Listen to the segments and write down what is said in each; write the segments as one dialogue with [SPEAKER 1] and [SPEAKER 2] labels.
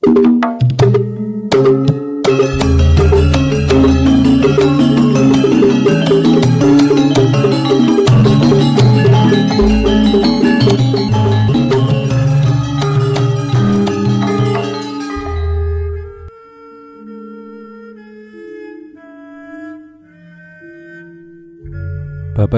[SPEAKER 1] Bapak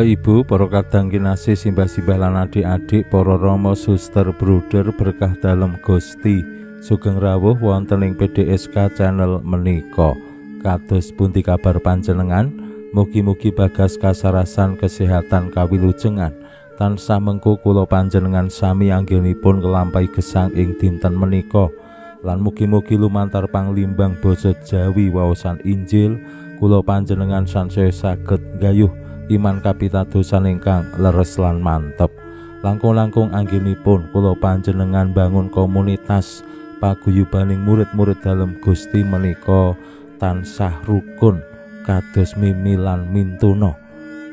[SPEAKER 1] Ibu, para kadang kinasih, simbah-simbah lan adik-adik, para rama, suster, bruder, berkah dalem Gusti. Sugeng rawuh wonten ing PDSK channel menika. Kados pundi kabar panjenengan? Mugi-mugi bagas kasarasan kesehatan kawilujengan. Tansah mengko kula panjenengan sami anggenipun nglampahi gesang ing dinten menika. Lan mugi-mugi lumantar panglimbang basa Jawi waosan Injil kula panjenengan sansaya saged nggayuh iman kapitadosan ingkang leres lan mantep. Langkung-langkung anggenipun kula panjenengan bangun komunitas paguyubaning murid-murid dalem Gusti menika tansah rukun kados mimi lan mintuna.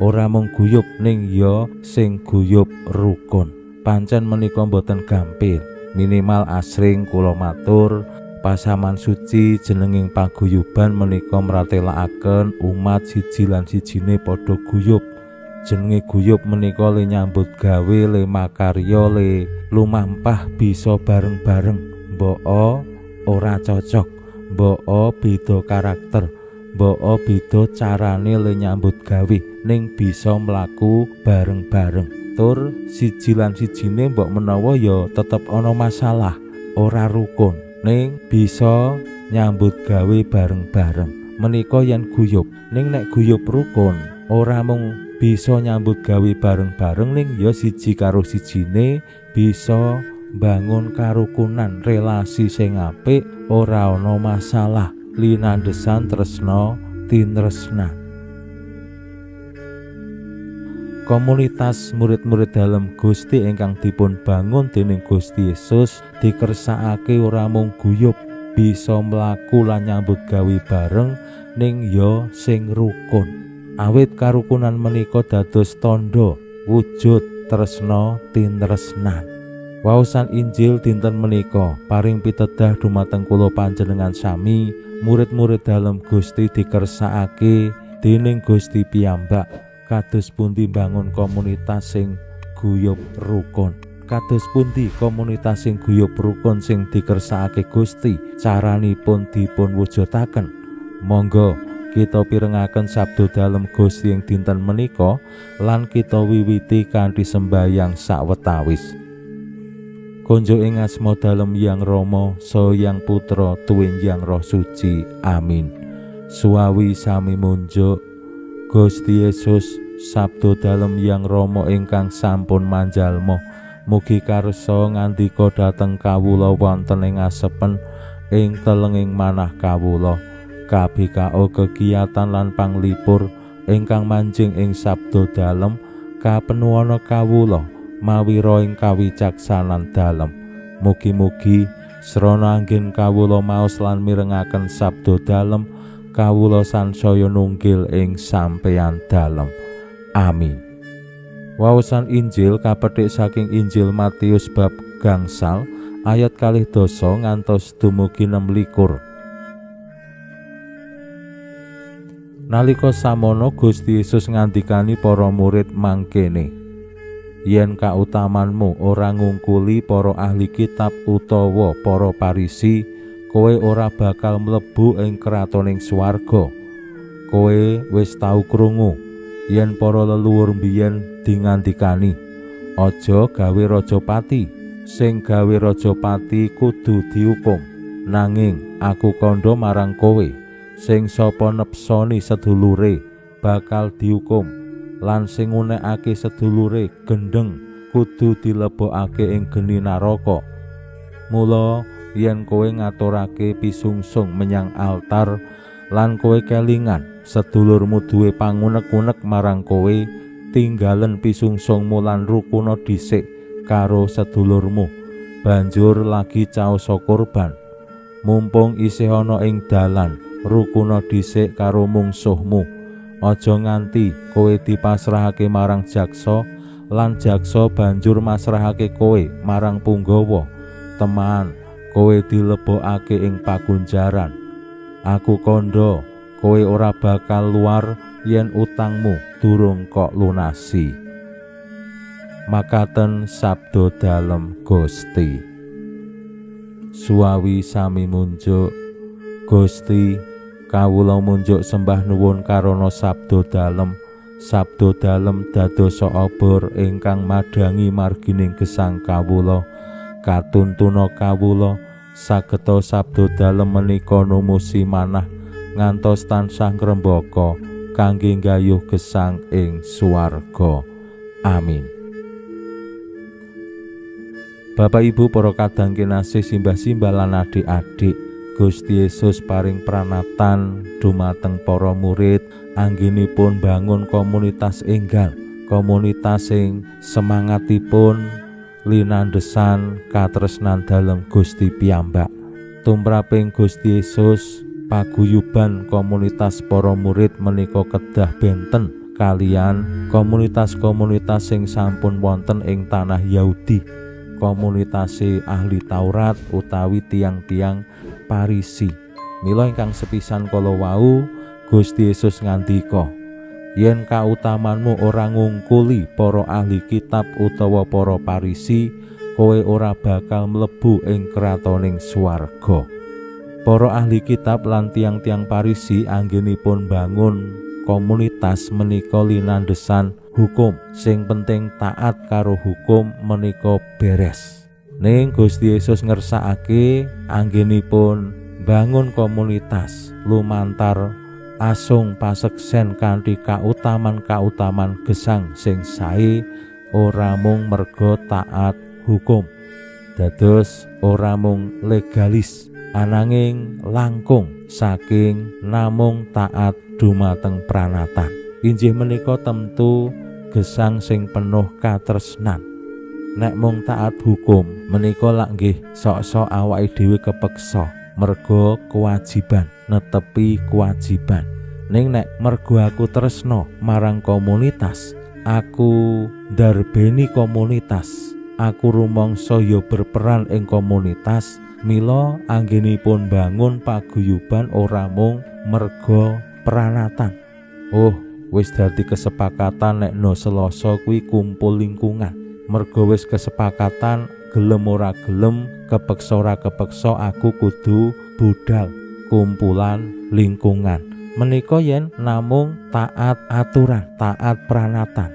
[SPEAKER 1] Ora mung guyub ning ya sing guyub rukun. Pancen menika mboten gampil. Minimal asring kula matur, pasaman suci jenenging paguyuban menika mratelakaken umat siji lan sijine padha guyub. Jenenge guyub menika le nyambut gawe, le makarya, le lumampah bisa bareng-bareng. Mboko ora cocok, mboko beda karakter, mboko beda carane le nyambut gawe, ning bisa mlaku bareng-bareng. Tur siji lan sijine mbok menawa ya tetep ana masalah, ora rukun, ning bisa nyambut gawe bareng-bareng. Menika yen guyub. Ning nek guyub rukun, ora mung bisa nyambut gawe bareng-bareng, ning ya siji karo sijine bisa bangun karukunan, relasi sing apik, ora ana masalah, linandesan tresna tinresna. Komunitas murid-murid dalem Gusti ingkang dipun bangun dening Gusti Yesus dikersakake ora mung guyub bisa mlaku lan nyambut gawe bareng, ning ya sing rukun. Awit karukunan menika dados tandha wujud tresna tinresnan. Waosan Injil dinten menika paring pitedah dumateng kula panjenengan sami murid-murid dalem Gusti dikersakake dening Gusti piyambak. Kados pundi bangun komunitas sing guyub rukun? Kados pundi komunitas sing guyub rukun sing dikersakake Gusti caranipun dipun wujudaken? Monggo kita pirengaken sabda dalem Gusti ing dinten menika lan kita wiwiti kanthi sembayang sawetawis. Konjuk ing asma dalem Yang Rama, saha Yang Putra, tuwin Yang Roh Suci. Amin. Suwawi sami munjuk Gusti Yesus, sabda dalem Yang Rama ingkang sampun manjalma, mugi karsa ngandika dhateng kawula wonten ing asepen ing telenging manah kawula. KBKO kegiatan lan panglipur ingkang manjing ing sabda dalem kapenuwana kawula mawira ing kawicaksanan dalem. Mugi-mugi srana anggen kawula maos lan mirengaken sabda dalem, kawula sansaya nunggil ing sampeyan dalem. Amin. Waosan Injil kapethik saking Injil Matius bab 5 ayat 12 ngantos dumugi 26. Nalika samono Gusti Yesus ngandikani para murid mangkene, yen kautamanmu ora ngungkuli para ahli kitab utawa para Parisi, kowe ora bakal mlebu ing kratoning swarga. Kowe wis tau krungu yen para leluhur biyen dingandikani, aja gawe raja pati, sing gawe raja pati kudu diukum. Nanging aku kandha marang kowe, sing sapa nepsoni sedulure bakal diukum, lan sing ngunekake sedulure gendheng kudu dilebokake ing geni naraka. Mula yen kowe ngaturake pisungsung menyang altar lan kowe kelingan sedulurmu duwe pangunek-unek marang kowe, tinggalen pisungsungmu lan rukuna dhisik karo sedulurmu, banjur lagi caosa korban. Mumpung isih ana ing dalan, rukuna dhisik karo mungsuhmu. Aja nganti kowe dipasrahake marang jaksa lan jaksa banjur masrahake kowe marang punggawa. Teman, kowe dilebokake ing pakunjaran. Aku kandha, kowe ora bakal luar yen utangmu durung kok lunasi. Makaten sabda dalem Gusti. Suwawi sami munjuk. Gusti, kawula munjuk sembah nuwun karana sabda dalem. Sabda dalem dadosa obor ingkang madhangi margining gesang kawula. Katuntuna kawula sageta sabda dalem menika numusi manah ngantos tansah ngrembaka kangge nggayuh gesang ing swarga. Amin. Bapak Ibu para kadang kinasih, simbah-simbah lan adik-adik, Gusti Yesus paring pranatan dumateng para murid anggenipun bangun komunitas enggal, komunitas sing semangatipun linandesan katresnan dalem Gusti piyambak. Tumraping Gusti Yesus, paguyuban komunitas para murid menika kedah benten kalian komunitas-komunitas sing sampun wonten ing tanah Yahudi, komunitase ahli Taurat utawi tiang-tiang Parisi. Mila ingkang sepisan kala wau Gusti Yesus ngandika, yen kautamanmu ora ngungkuli para ahli kitab utawa para Parisi, kowe ora bakal mlebu ing kratoning swarga. Para ahli kitab lan tiang-tiang Parisi anggenipun bangun komunitas menika linandesan hukum, sing penting taat karo hukum menika beres. Ning Gusti Yesus ngersakake anggenipun bangun komunitas lumantar asung paseksen kanthi kautaman-kautaman gesang sing sae, ora mung merga taat hukum. Dados ora mung legalis, ananging langkung saking namung taat dumateng pranatan. Injih menika tentu gesang sing penuh katresnan. Nek mung taat hukum menika lak nggih sok-sok awake dhewe kepeksa merga kewajiban, netepi kewajiban. Ning nek mergo aku tresna marang komunitas, aku ndarbeni komunitas, aku rumangsa ya berperan ing komunitas, mila anggenipun bangun paguyuban ora mung merga pranatan. Oh, wis dadi kesepakatan nek no Selasa kuwi kumpul lingkungan. Mergo wis kesepakatan gelem ora gelem, kepeksa ora kepeksa aku kudu budal kumpulan lingkungan. Menika yen namung taat aturan, taat pranatan.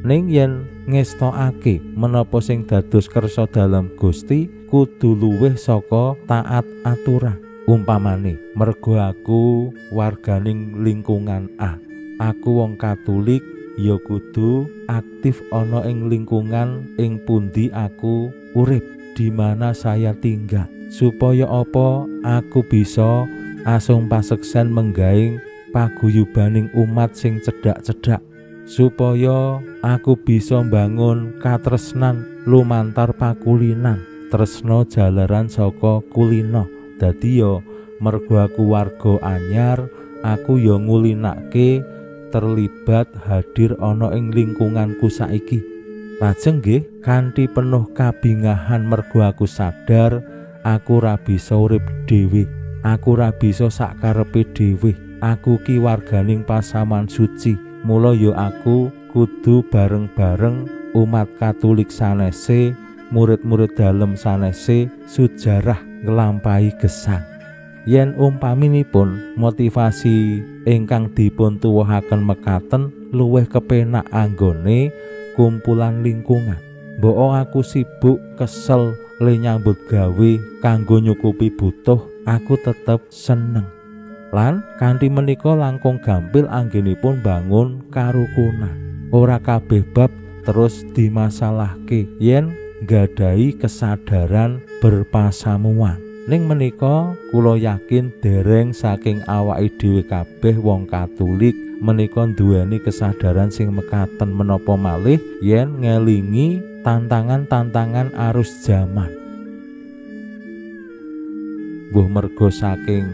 [SPEAKER 1] Ning yen ngestokake menapa sing dados kersa dalem Gusti kudu luwih saka taat aturan. Umpamane, mergo aku warganing lingkungan A, aku wong Katolik ya kudu aktif ana ing lingkungan ing pundi aku urip, di mana saya tinggal, supaya apa aku bisa asung paseksen menggaing paguyubaning umat sing cedhak-cedhak, supaya aku bisa mbangun katresnan lumantar pakulinan, tresna jalaran saka kulina. Dadi ya mergo aku warga anyar, aku ya ngulinake terlibat hadir ana ing lingkunganku saiki. Lajeng nggih kanthi penuh kabingahan mergo aku sadar aku ora bisa urip dhewe, aku ora bisa sakarepe dhewe, aku ki warganing pasaman suci. Mula ya aku kudu bareng-bareng umat Katolik sanese, murid-murid dalem sanese sujarah nglampahi gesang. Yen umpaminipun motivasi ingkang dipun tuwuhaken mekaten luwih kepenak anggone kumpulan lingkungan. Mbok aku sibuk kesel le nyambut gawe kanggo nyukupi butuh, aku tetep seneng. Lan kanthi menika langkung gampil anggenipun bangun karukunan. Ora kabeh bab terus dimasalahke yen nggadahi kesadaran berpasamuan. Ning menika kula yakin dereng saking awake dhewe kabeh wong Katolik menika nduweni kesadaran sing mekaten menapa malih yen ngelingi tantangan-tantangan arus jaman. Mbuh mergo saking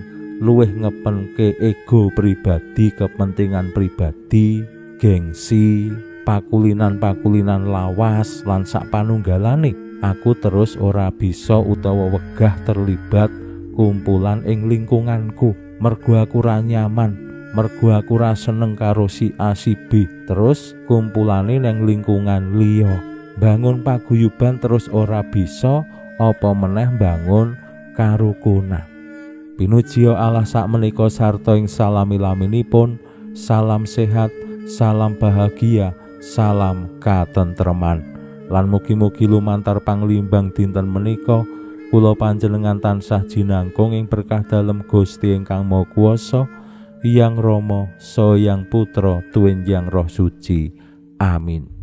[SPEAKER 1] luwih ngepenke ego pribadi, kepentingan pribadi, gengsi, pakulinan-pakulinan lawas lan sak panunggalane. Aku terus ora bisa utawa wegah terlibat kumpulan ing lingkunganku, mergo aku ora nyaman, mergo aku ora seneng karo si A si B. Terus kumpulane nang lingkungan liya. Bangun paguyuban terus ora bisa, apa meneh bangun karukunan. Pinujiya Allah sakmenika sarta ing salami-laminipun, salam sehat, salam bahagia, salam katentreman. Lan mugi-mugi lumantar panglimbang dinten menika kula panjenengan tansah jinangkung ing berkah dalem Gusti ingkang Maha Kuwasa, Hyang Rama, Saha Hyang Putra, tuwin Hyang Roh Suci. Amin.